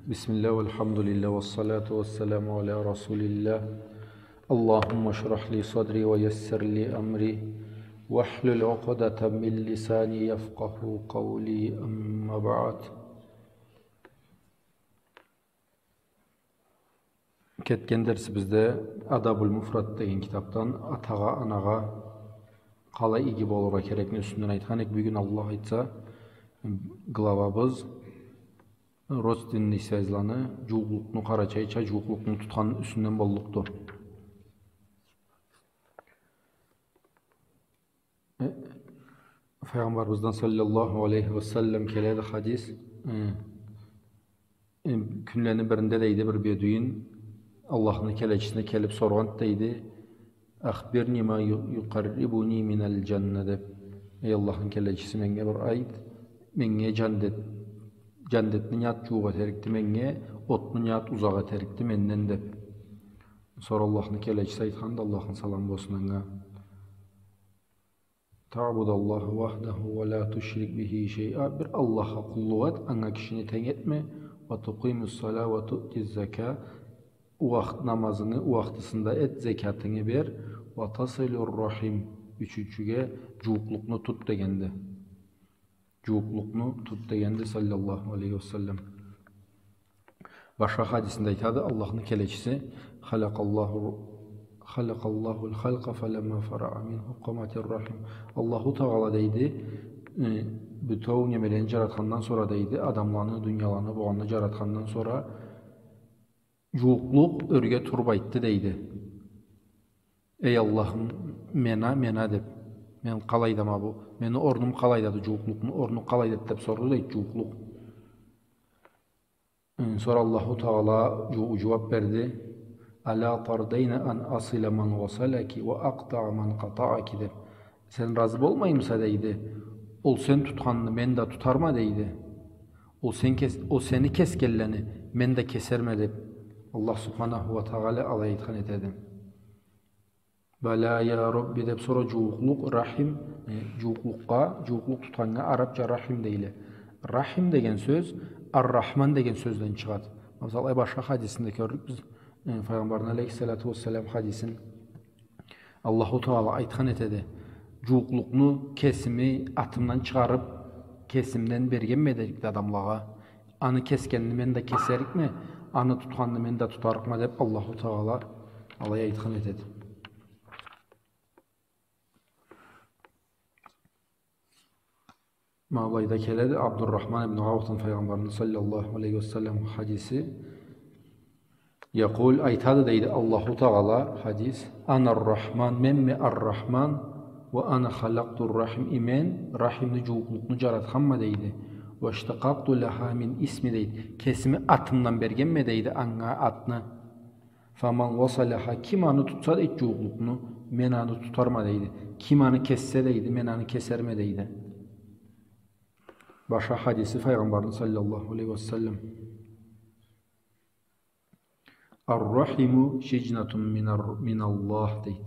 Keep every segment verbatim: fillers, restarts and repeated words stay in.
بسم الله والحمد لله والصلاة والسلام على رسول الله. اللهم اشرح لي صدري ويسر لي أمري واحلل عقدة من لساني يفقهوا قولي. أما بعد. Кетген дерсибизде Адабуль Муфрад деген китапдан атагъа, анагъа къалай иги болургъа керекни юсюнден айтхан эдик. Бюгюн, Аллах айтса, главабыз родственный связьланы, джууукълукъну, къарачайча джууукълукъну тутхан юсюнден боллукъду. Э, Файгъамбарыбыздан саллаллаху алейхи ва саллам келеди хадис. Э, э, кюнлени биринде, дейди, бир бедуин Аллахны келечисине келиб соргъанды, дейди: «أخبرني ما ي-، يقربني من الجنة», — деб. «Эй Аллахны келечиси, меннге бир айт, меннге джандет, джандетни не зат джууукъ этерикди меннге, отну не зат узакъ этерикди менден», — деб. Сора Аллахны келечиси айтханды, Аллахны саламы болсун анга: «تعبد الله وحده ولا تشرك به شيئا». Бир Аллахха къуллукъ эт, анга кишини тенг этме. «وتقيم الصلاة وتؤتي الزكاة». Уахт намазынгы уахтысында эт, зекятынгы бер. «وتصل الرحم». Ючюнчюге, джууукълукъну тут дегенди. Джууукълукъну тут дегенди, саллаллаху алейхи ва саллам. Башха хадисинде айтады Аллахны келечиси: «خلق الله، خلق الله الخلق فلما فرغ منه قامت الرحم». Аллаху Тагъала, дейди, э, бютеу немелени джаратхандан сора, дейди, адамланы, дунияланы, болгъанны джаратхандан сора, джууукълукъ ёрге туруб айтды, дейди: «Эй Аллахым, мени а, мени а», — деб. «Мен къалайдама бу? Мени орнум къалайдады, джууукълукъну орну къалайдады?» — деб сорду, дейди, джууукълукъ. Э, сора Аллаху Тагъала джу-, джууаб берди: «ألا ترضين أن أصل من وصلك وأقطع من قطعك», — деб. «Сен разы болмаймыса, — дейди, — ол сен тутханны мен да тутарма, — дейди. — Ол сен кес-, ол сени кесгенлени мен да кесерме», — деб, Аллах Субханаху ва Тагъала алай айтхан этеди. «بلى يا رب», — деб сора джууукълукъ, рахим, э, джууукълукъгъа, джууукълукъ тутханнга арабча рахим дейле. Рахим деген сёз Ар-Рахман деген сёзден чыгъады. Масала, башха хадисинде кёрдюк биз, э, Файгъамбарны алейхиссалату вассалам хадисин. Аллаху Тагъала айтхан этеди: «Джууукълукъну кесими атымдан чыгъарыб, кесимден бергенме этерикди адамлагъа. Аны кесгенни мен да кесерикме, аны тутханны мен да тутарыкъма», — деб, Аллаху Тагъала алай айтхан этеди. Ма былайда келеди Абдуррахман ибн Ауфдан Файгъамбарны саллаллаху алейхи ва саллам хадиси. «يقول», айтады, дейди, Аллаху Тагъала, хадис: «أنا الرحمن», менме Ар-Рахман, «وأنا خلقت الرحم», и мен рахимни, джууукълукъну джаратханма, дейди. «واشتققت لها من اسمي», дейди. Кесими атымдан бергенме, дейди, анга атны. «فمن وصلها», ким аны тутса, дейди, джууукълукъну, мен аны тутарма, дейди. Ким аны кессе, дейди, мен аны кесерме, дейди. Башха хадиси Файгъамбарны саллаллаху алейхи ва саллам: «الرحم شجنة من الر-، من الله», дейди.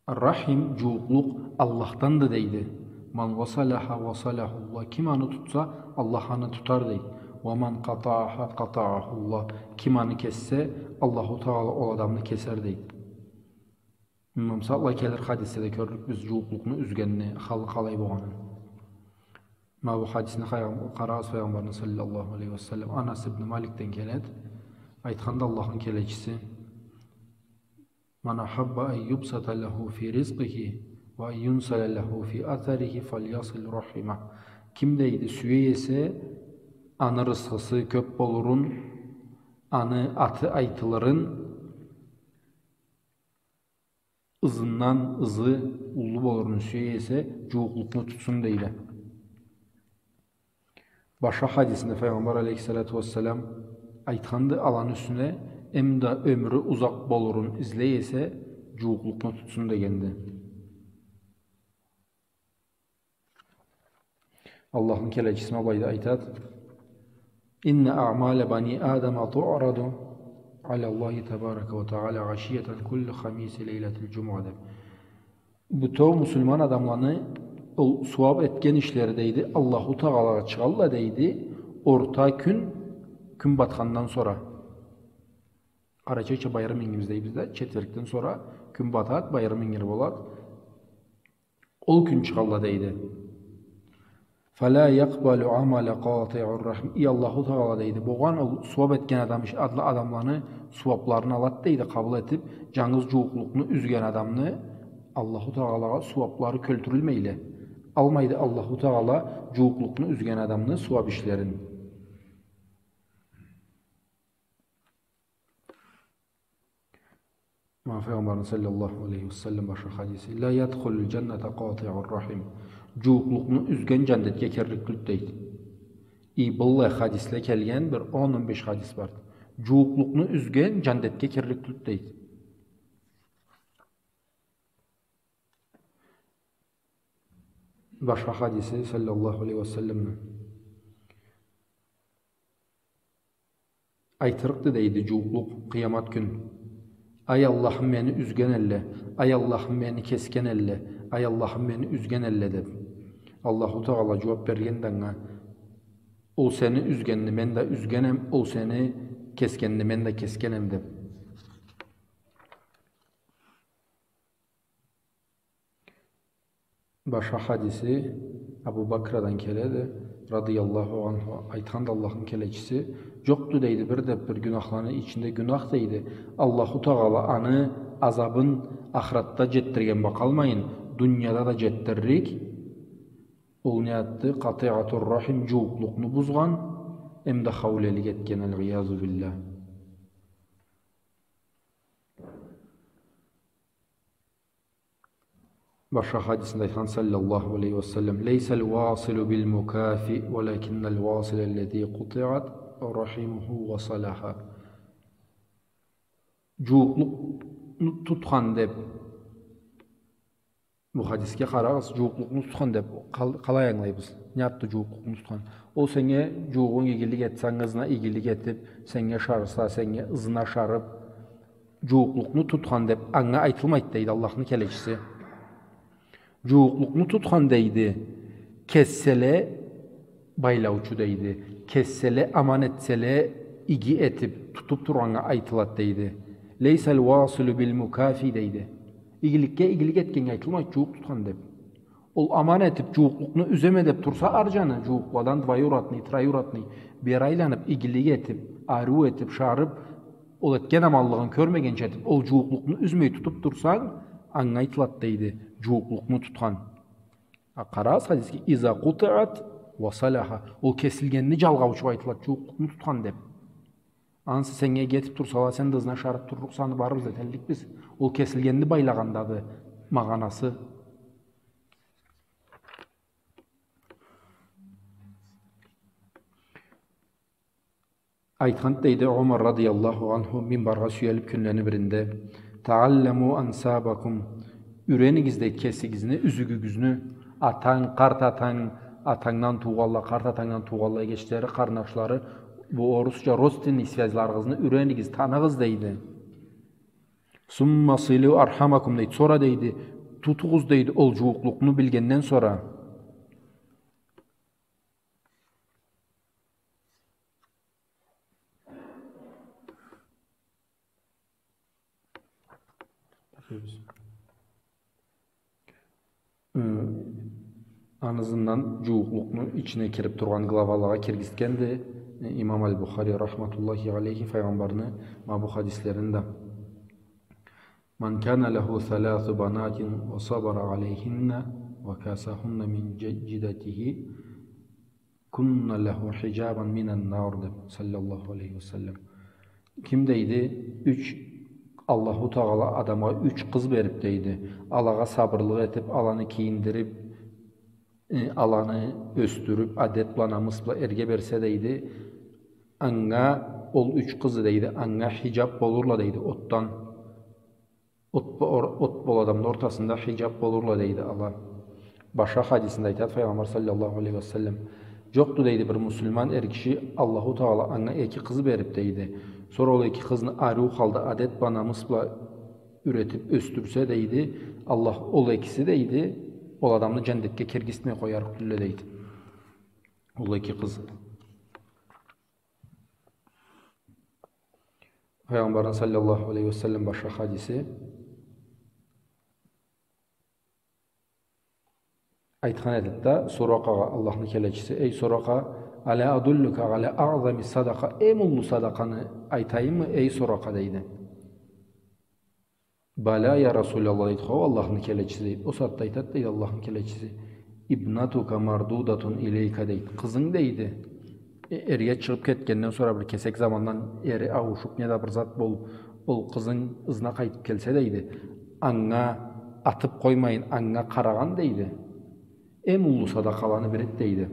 Рахим, джууукълукъ Аллахданды, дейди. «من وصلها وصله الله», ким аны тутса, Аллах аны тутар, дейди. «ومن قطعها قطعه الله», ким аны кессе, Аллаху Тагъала ол адамны кесер, дейди. Мамсатла келир хадисде да кёрдюк биз джууукълукъну юзгенни халы къалай болгъанын. Ма бу хадисни хайгъам-, къарагъыз, Файгъамбарны саллаллаху алейхи ва саллам, Анас ибн Маликден келеди. Айтханды Аллахны келечиси: «من أحب أن يبسط له في رزقه وأن ينسأ له في أثره فليصل رحمه». Ким, дейди, сюе эсе, аны рысхысы кёб болурун, аны аты айтылырын, ызындан ызы уллу болурун сюе эсе, джууукълукъну тутсун, дейди. Башха хадисинде Файгъамбар алейхиссалату вассалам айтханды аланы юсюне: «Эм да ёмюрю узакъ болурун излей эсе, джууукълукъну тутсун», — дегенди. Аллахны келечиси ма былайда айтады: «إن أعمال بني آدم تعرض على الله تبارك وتعالى عشية كل خميس ليلة الجمعة», — деб. Бютеу муслиман адамланы ол сууаб этген ишлери, дейди, Аллаху Тагъалагъа чыгъалла, дейди, орта кюн Кюн батхандан сора. Къарачайча байрам ингибиз дейбиз да, четвергден сора кюн батад, байрам ингир болад. Ол кюн чыгъалла дейди. «Фала якъбалу амала къатиъур рахим». И Аллаху Тагъала дейди, болгъан ол сууап этген адам, иш-, адла-, адамланы сууапларын алад дейди, къабыл этип, джангыз джууукълукъну юзген адамны Аллаху Тагъалагъа сууаплары кёлтюрюлмейле. Алмайды Аллаху Тагъала джууукълукъну юзген адамны сууап ишлерин. Ма Файгъамбарны саллаллаху алейхи ва саллам башха хадиси: «Ла ядхулул джанната къатиъур рахим». Джууукълукъну юзген джандетге кирлик тюлд дейди. И быллай хадисле келген бир он, он беш хадис барды. Джууукълукъну юзген джандетге кирлик тюлд дейди. Башха хадиси саллаллаху алейхи ва салламны. Айтырыкъды дейди джууукълукъ къыямат кюн: «Ай Аллахым, мени юзген элле, ай Аллахым, мени кесген элле, ай Аллахым, мени юзген элле», — деп. Аллаху Тагъала джууап бергенди анга: «Ол сени юзгенни мен да юзгенем, ол сени кесгенни мен да кесгенем», — деп. Башха хадиси Абу Бакрадан келеди, радыяллаху анху, айтханды Аллахны келечиси: «Джокъду, — дейди, — бир да бир гюнахланы ичинде гюнах, — дейди, — Аллаху Тагъала аны азабын ахыратда джетдирген бла къалмайын, дунияда да джетдирлик. Ол не затды? Къатиъатур рахим, джууукълукъну бузгъан, эмда хаулелик этген, аль-иязу биллях». Башха хадисинде айтхан саллаллаху алейхи ва саллам: «Лейсаль василу биль мукафи, валякинналь василю аллази къутиат рахимуху ва саляха». Джууукълукъну тутхан деп. Бу хадисге къарагъыз, джууукълукъну тутхан деп къал-, къалай ангылайбыз? Не затды джууукълукъну тутхан? Ол сеннге джууугъунг игилик этсе, ызына игилик этип, сеннге шарыса, сеннге ызына шарып, джууукълукъну тутхан деп анга айтылмайды, дейди Аллахны келечиси. Джууукълукъну тутхан, дейди, кесселе байлаучу, дейди. Кесселе, аман этселе, иги этип, тутуп тургъаннга айтылады, дейди. Лейсаль василю биль мукафи, дейди. Игиликге игилик этгеннге айтылмайды джууукъ тутхан деп. Ол аман этип, джууукълукъну юземе деп турса, ар джаны джууукъладан двоюродный, троюродный, бери айланып, игилик этип, ариу этип, шарып, ол этген аманлыгъын кёрмегенча этип, ол джууукълукъну юзмей тутуп турсанг, анга айтылады, дейди, джууукълукъну тутхан. А, къарагъыз хадисге: «Иза къутиат ва саляха». Ол кесилгенни джалгъаучугъа айтылады, джууукълукъну тутхан деп. Ансы сеннге кетип турсала, сен да ызына шарып турлукъса, аны барыбыз да этелликбиз. Ол кесилгенни байлагъандады магъанасы. Айтхан, дейди, Умар радыяллаху анху, минбаргъа сюелип кюнлени биринде: «Таалламу ансабакум». Юренигиз, дейди, кесигизни, юзюгюгюзню. Атанг, къарт атанг, атангдан туугъанла, къарт атангдан туугъанла, эгечлери, къарнашлары, бу орусча родственный связьларыгъызны юренигиз, таныгъыз, дейди. «Сумма силу архамакум», дейди. Сора, дейди, тутугъуз, дейди, ол джууукълукъну билгенден сора. Э, аны ызындан джууукълукъну ичине кирип тургъан главалагъа киргизгенди, э, имам аль-Бухари рахматуллахи алейхи, Файгъамбарны ма бу хадислерин да. «Ман кана лаху салясу банатин ва сабара алейхинна ва касахунна мин джи-, джидатихи, кунна лаху хиджабан минан нар», — деп, саллаллаху алейхи ва саллам. Ким, дейди, юч, Аллаху Тагъала адамгъа юч къыз берип, дейди, алагъа сабырлыкъ этип, аланы кийиндирип, э, аланы ёсдюрюп, адет бла, намыс бла эрге берсе, дейди, анга, ол юч къызы, дейди, анга хиджаб болурла, дейди, отдан. От бо-, ор-, от бла адамны ортасында хиджаб болурла, дейди, ала. Башха хадисинде айтады Файгъамбар саллаллаху алейхи ва саллам: «Джокъду, — дейди, — бир муслиман эр киши, Аллаху Тагъала анга эки къыз берип, — дейди. — Сора ол эки къызны ариу халда адет бла, намыс бла юретип ёсдюрсе, — дейди, — Аллах ол экиси, — дейди, — ол адамны джандетге киргизтмей къоярыкъ тюлле», — дейди. Ол эки къыз. Файгъамбарны саллаллаху алейхи ва саллам башха хадиси. Айтхан этеди да Суракъагъа Аллахны келечиси: «Эй Суракъа, аля адуллюка аля аъзами садакъа, эм уллу садакъаны айтайыммы, эй Суракъа?» — дейди. «Баля, я Расулаллах», — дейди. «Хоу, Аллахны келечиси», — дейди. Ол сагъатда айтады, дейди, Аллахны келечиси: «Ибнатука мардудатун илейка», — дейди. «Къызынг, — дейди, — э, эрге чыгъып кетгенден сора бир кесек замандан эри ауушуп, не да бир зат болуп, ол къызынг ызына къайтып келсе, — дейди, — анга атып къоймайын, анга къарагъан, — дейди, — эм уллу садакъаланы бириди», — дейди.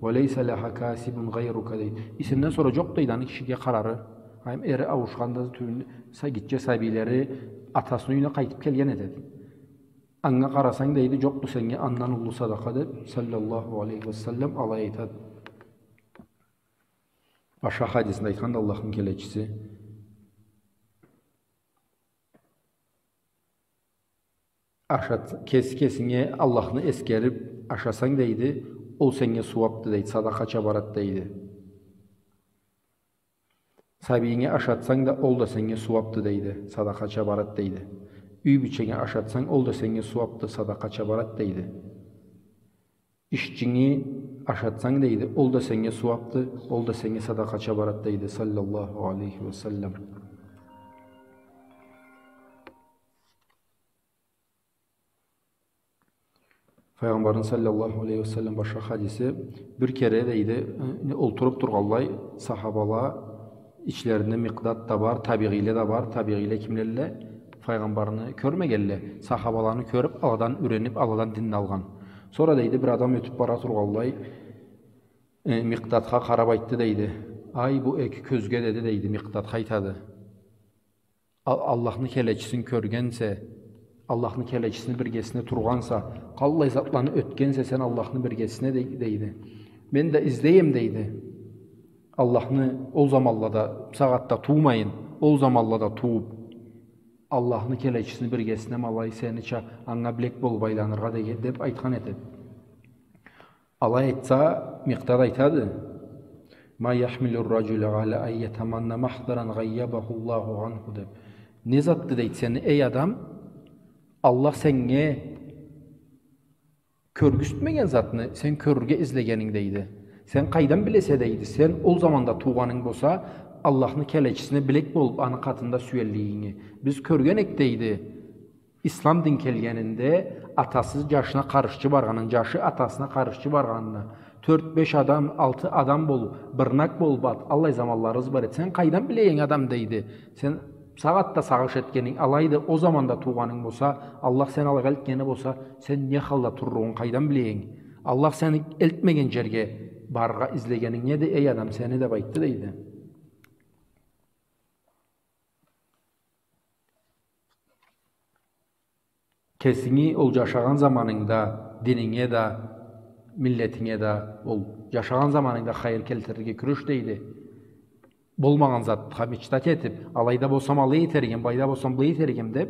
«Ва лейса ляха касибун гъайрука», — дейди. И сенден сора жокъ, дейди, аны кишиге къарары. Эм эри ауушханда тюбюн-, са-, гитче сабийлери атасыны юйюне къайтып келген этеди. Анга къарасанг, дейди, жокъду сеннге андан уллу садакъа, деп, саллаллаху алейхи ва саллам, алай айтады. Башха хадисинде айтханды Аллахны келечиси: Ашат-, кес-, кесинге Аллахны эсгерип ашасанг, дейди, ол сеннге сууапды, дейди, садакъача барад, дейди. Сабийинге ашатсанг да, ол да сеннге сууапды, дейди, садакъача барад, дейди. Юй бийченге ашатсанг, ол да сеннге сууапды, садакъача барад, дейди. Ишчинги ашатсанг, дейди, ол да сеннге сууапды, ол да сеннге садакъача барад, дейди, саллаллаху алейхи ва саллам. Файгъамбарны саллаллаху алейхи ва саллам башха хадиси: бир кере, дейди, э, олтуруп тургъанлай сахабала, ичлеринде Микъдад да бар, табигъийле да бар. Табигъийле кимлелле? Файгъамбарны кёрмегенле, сахабаланы кёрюп, аладан юренип, аладан динни алгъан. Сора, дейди, бир адам ётюп бара тургъанлай, э, Микъдадха къарап айтды, дейди. «Ай, бу эки кёзге», — деди, дейди, Микъдадха айтады. «Ал-, Аллахны келечисин кёргенсе, Аллахны келечисини биргесине тургъанса, къаллай затланы ётгенсе сен Аллахны биргесине, — дей-, дейди. — Мен да излейме, — дейди, — Аллахны ол заманлада, сагъатда туумайын, ол заманлада тууп, Аллахны келечисини биргесине ма алай сенича анга билек болуп айланыргъа», — деген, деп айтхан этеди. Алай айтса, Микъдад айтады: «Ма яхмилу р-раджула аля ан ятаманна махдаран гъайябаху Аллаху анху», — деп. «Не затды, — дейди, — сени, эй адам, Аллах сеннге кёргюзтмеген затны сен кёрюрге излегенинг, — дейди. — Сен къайдан билесе, — дейди, — сен ол заманда туугъанынг болса, Аллахны келечисине билек болуп, аны къатында сюеллигинги? Биз кёрген эк, — дейди, — ислам дин келгенинде атасы жашына къаршчы баргъанын, жашы атасына къаршчы баргъанын, тёрт-беш адам, алты адам болуп, бырнак болуп, ат-, аллай заманларыбыз бар эди. Сен къайдан билейинг, адам, — дейди. — Сен сагъатда сагъыш этгенинг алайды, ол заманда туугъанынг болса, Аллах сени алгъа элтгени болса, сен не халда туруругъунг къайдан билейинг? Аллах сени элтмеген жерге барыргъа излегенинг неди, эй адам, сени?» — деп айтды, дейди. Кесинги ол жашагъан заманынгда дининге да, миллетинге да ол жашагъан заманынгда хайыр келтирирге кюреш, дейди. Болмагъан затха мечтать этип, алайда болсам алай этерик эм, былайда болсам былай этерик эм деп,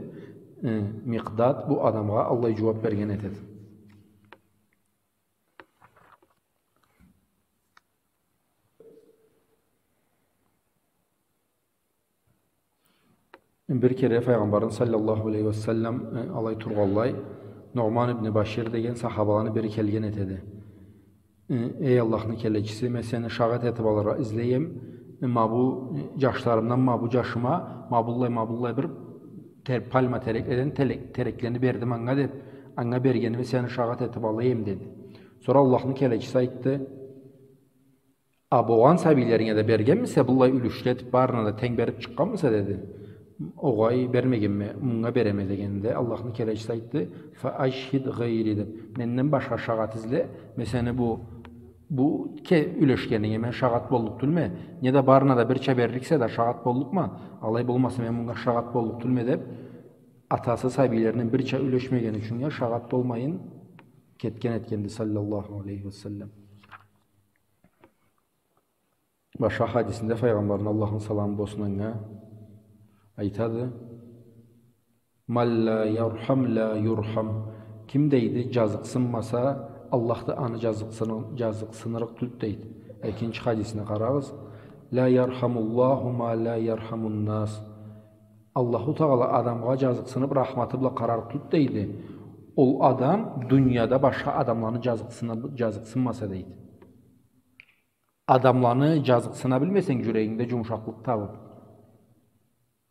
э, Микъдад бу адамгъа аллай жууап берген этеди. Бир кере Файгъамбарны саллаллаху алейхи ва саллам, э, алай тургъанлай, Нуъман ибн Башир деген сахабаланы бири келген этеди. Э, «Эй Аллахны келечиси, мен сени шагъат этип алыргъа излей эм, э, ма бу, э, жашларымдан ма бу жашыма ма быллай, ма быллай бир тер-, пальма терекледен телек-, тереклени бердим анга», — деп, «анга бергениме сени шагъат этип алай эм», — деди. Сора Аллахны келечиси айтды: «А болгъан сабийлеринге да бергенмисе, быллай юлюшле этип, барына да тенг берип чыкъгъанмыса?» — деди. «Огъай, бермегенме, мунга береме», — дегенде, Аллахны келечиси айтды: «Фа ашхид гъайри», — деп, «Менден башха шагъат изле, мен сени бу, бу ке-, юлешгенинге мен шагъат боллукъ тюлме, не да барына да бирча берликсе да шагъат боллукъма, алай болмаса мен мунга шагъат боллукъ тюлме», — деп, атасы сабийлеринден бирча юлешмегени ючюннге шагъат болмайын кетген этгенди, саллаллаху алейхи ва саллам. Башха хадисинде Файгъамбарны, Аллахны саламы болсун анга, айтады: «Ман ля ярхам ля юрхам». Ким, дейди, жазыкъсынмаса, Аллах да аны жазыкъсыны-, жазыкъсынырыкъ тюлдю, дейди. Экинчи хадисине къарагъыз. «Ля ярхамуллаху ман ля ярхамун нас». Аллаху Тагъала адамгъа джазыкъсыныб, рахматы бла къарарыкъ тюлдю, дейди, ол адам дунияда башха адамланы джазыкъсына-, джазыкъсынмаса, дейди. Адамланы джазыкъсына билмесенг, джюрегингде джумушакълыкъ табыб,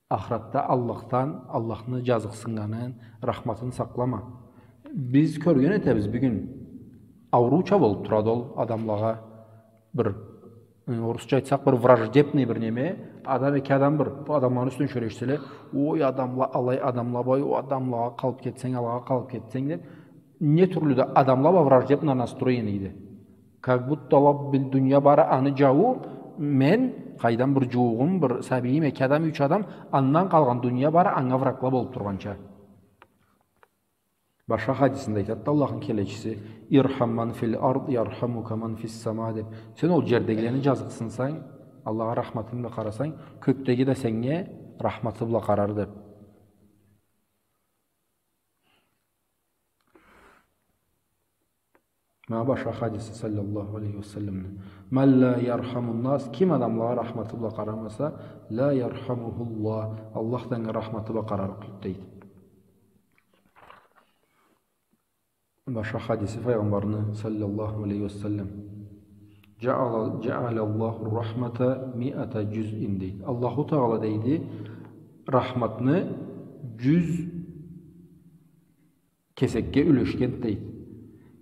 ахыратда Аллахдан, Аллахны джазыкъсыннганын, рахматын сакълама. Биз кёрген этебиз, бюгюн аурууча болуб турады ол адамлагъа бир, э, орусча айтсакъ, бир враждебный бир неме, адам, эки адам бир, бу адамланы юсюнден сёлешселе, «Ой, адамла, алай адамла бай, ол адамлагъа къалыб кетсенг, алагъа къалыб кетсенг», деб, не тюрлю да адамла бла враждебный настроение эди. Как будто ала бир дуния бары аны джауу, мен, къайдам, бир джууугъум, бир сабийим, эки адам, юч адам, андан къалгъан дуния бары анга врагла болуб тургъанча. Башха хадисинде айтады да Аллахны келечиси: «Ирхам ман фил ард, ярхамука ман фис сама», — деб. Сен ол джердегилени джазыкъсынсанг, Аллахха рахматынг бла къарасанг, кёкдеги да сеннге рахматы бла къарар, деб. Ма башха хадиси саллаллаху алейхи ва салламны: «Ман ля ярхамун нас», ким адамлагъа рахматы бла къарамаса, «ля ярхамухуллах», Аллах да анга рахматы бла къарарыкъ тюлдю, дейди. Башха хадиси Файгъамбарны саллаллаху алейхи ва саллам: «Джаала, джаалаллаху рахмата миата джузин», дейди. Аллаху Тагъала, дейди, рахматны джюз кесекге юлешгенди, дейди.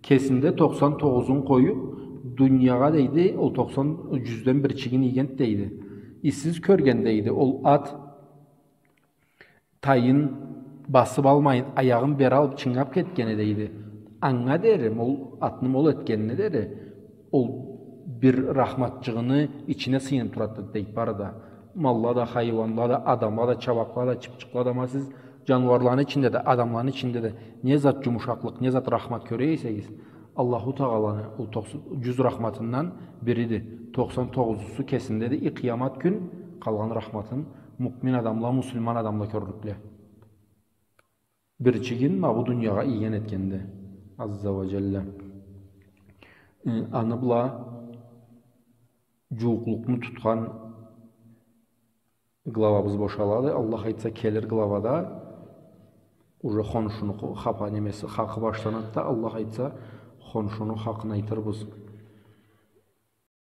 Кесинде токъсан тогъузун къоюб, дуниягъа, дейди, ол токъсан, джюзден бирчигин ийгенди, дейди. И сиз кёрген, дейди, ол ат тайын басыб алмайын, аягъын бери алыб, чынгаб кетгени, дейди. Анга дери, ол атны ол этгенине дери, ол бир рахматчыгъыны ичине сыйыныб турады, дейди, бары да. Малла да, хайуанла да, адамла да, чабакъла да, чыпчыкъла да, ма сиз джаныуарланы ичинде да, адамланы ичинде да не зат джумушакълыкъ, не зат рахмат кёре эсегиз, Аллаху Тагъаланы ол токъс-, джюз рахматындан бириди. Токъсан тогъузусу кесиндеди. И къыямат кюн къалгъан рахматын муъмин адамла, муслиман адамла кёрлюкле. Бирчигин ма бу дуниягъа ийген этгенде, Азза ва Джалла. Э, аны бла джууукълукъну тутхан главабыз бошалады. Аллах айтса, келир главада уже хоншуну хапа немеси, хакъы башланады да, Аллах айтса, хоншуну хакъын айтырбыз.